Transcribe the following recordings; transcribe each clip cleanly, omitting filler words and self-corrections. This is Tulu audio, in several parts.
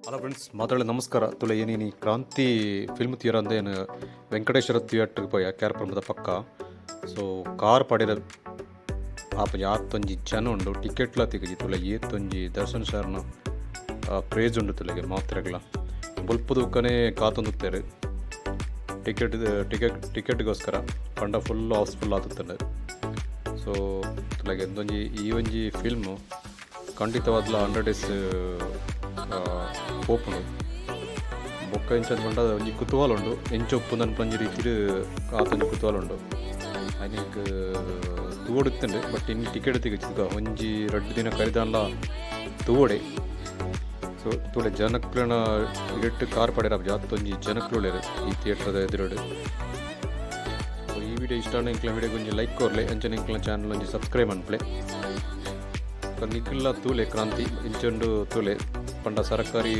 ಹಲೋ ಫ್ರೆಂಡ್ಸ್, ಮಾತಾಡ ನಮಸ್ಕಾರ. ತುಲೆ ಏನೇನಿ ಕ್ರಾಂತಿ ಫಿಲ್ಮ್ ಥಿಯೇಟರ್ ಅಂದ ಏನು ವೆಂಕಟೇಶ್ವರ ಥಿಯೇಟ್ರಿಗೆ ಪೋಯ ಕೆಆರ್ ಪುರಂದ ಪಕ್ಕ. ಸೊ ಕಾರ್ ಪಾಡಿರ ಆಪ ಯಾತೊಂಜಿ ಜನ ಉಂಡು, ಟಿಕೆಟ್ಲ ತಿಕ್ಕುಜಿ. ತುಲೆ ಏತೊಂಜಿ ದರ್ಶನ್ ಸರ್ನ ಕ್ರೇಜ್ ಉಂಡು ತುಲೆಗೆ. ಮಾತ್ರೆಗ್ಲ ಬೊಲ್ಪುದಕ್ಕನೇ ಕಾತೊಂದುತ್ತೆರ್ ಟಿಕೆಟ್ ಟಿಕೆಟ್ ಟಿಕೆಟ್ಗೋಸ್ಕರ. ಪಂಡ ಫುಲ್ ಹೌಸ್ಫುಲ್ ಆತುತ್ತಂಡು. ಸೊ ತುಲೆಗೆ ಒಂದೊಂಜಿ ಈ ಒಂಜಿ ಫಿಲ್ಮ್ ಖಂಡಿತವಾದ್ಲ 100 ಡೇಸ್ ಪೋಪುಂಡು. ಬೊಕ್ಕ ಇಂಚ ಪಂಡ ಒಂಜಿ ಕುತೂಹಲ ಉಂಡು, ಎಂಚ ಉಪ್ಪುಂದು ಅನ್ಪುನ ರೀತಿಡ್ ಆತೊಂಜಿ ಕುತೂಹಲ ಉಂಡು. ಐನಿಕ್ ತೂವೊಡಿತ್ತುಂಡು, ಬಟ್ ಇನಿ ಟಿಕೆಟ್ ತಿಕ್ಕುಜಿ. ಒಂಜಿ ರಡ್ಡ್ ದಿನ ಕರಿದಾಂಡಲ ತೂವೊಡೆ. ಸೊ ತೂಲೆ, ಜನಕ್ಲೆನ ಇಡೆಟ್ ಕಾರ್ ಪಾಡ್ಯೆರ್. ಆತೊಂಜಿ ಜನಕ್ಲು ಉಲ್ಲೆರ್ ಈ ಥಿಯೇಟರ್ದ ಎದುರುಡು. ಸೊ ಈ ವಿಡಿಯೋ ಇಷ್ಟ ಆಂಡ ಎಂಕ್ಲೆನ ವಿಡಿಯೋಗ್ ಒಂಜಿ ಲೈಕ್ ಕೊರ್ಲೆ, ಅಂಚನೆ ಎಂಕ್ಲೆನ ಚಾನಲ್ ಒಂಜಿ ಸಬ್ಸ್ಕ್ರೈಬ್ ಮನ್ಪುಲೆ. ನಿಕುಲ್ಲ ತೂಲೆ, ಕ್ರಾಂತಿ ಇಂಚೊಂಡು ತೂಲೆ. ಪಂಡ ಸರಕಾರಿ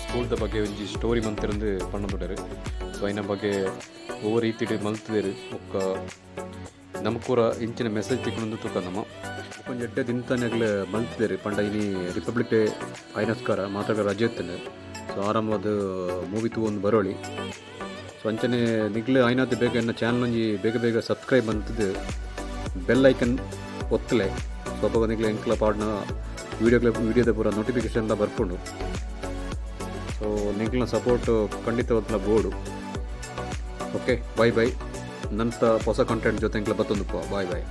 ಸ್ಕೂಲ್ದ ಬಗ್ಗೆ ಒಂಜಿ ಸ್ಟೋರಿ ಮಂತಿರಂದು ಪಂಡೊಂದುಲ್ಲೆರ್. ಸೊ ಐನ ಬಗ್ಗೆ ಒವ್ವು ರೀತಿಡ್ ಮಲ್ತುದೆರ್, ಬೊಕ್ಕ ನಮಕೂರ ಇಂಚಿನ ಮೆಸೇಜ್ ತಿಕ್ಕುಂಡು ತೂಕ ನಮ. ಒಂಜಿ ಎಡ್ಡೆ ದಿನತಾನೆಗ್ಲ ಮಲ್ತುದೆರ್. ಪಂಡ ಇನಿ ರಿಪಬ್ಲಿಕ್ ಡೇ ಐನಸ್ಕರ ಮಾತಾಡ ರಜೆ ಇತ್ತುಂಡು. ಸೊ ಆರಾಮವಾದ್ ಮೂವಿ ತೂವೊಂದು ಬರೋಳಿ. ಸೊ ಅಂಚನೆ ನಿಗ್ಲು ಆಯ್ನಾತ್ ಬೇಗ ಎನ್ನ ಚಾನಲ್ ಒಂಜಿ ಬೇಗ ಬೇಗ ಸಬ್ಸ್ಕ್ರೈಬ್ ಮಂತುದು ಬೆಲ್ ಐಕನ್ ಒತ್ತುಲೆ. ಸೊ ಅಪಗ ನಿಗ್ಲು ಎಂಕ್ಲ ಪಾಡ್ನ ವೀಡಿಯೋಗ್ಲ ವೀಡಿಯೋದ ಪೂರ ನೋಟಿಫಿಕೇಶನ್ ಲ ಬರ್ಪುಂಡು. ಸೊ ನಿಗ್ಲ್ನ ಸಪೋರ್ಟ್ ಖಂಡಿತವಾದ್ಲ ಬೋಡು. Okay, bye bye. ನಂತ ಹೊಸ ಕಂಟೆಂಟ್ ಜೊತೆ ಎಂಕ್ಲ ಬತ್ತೊಂದು. Boy boy.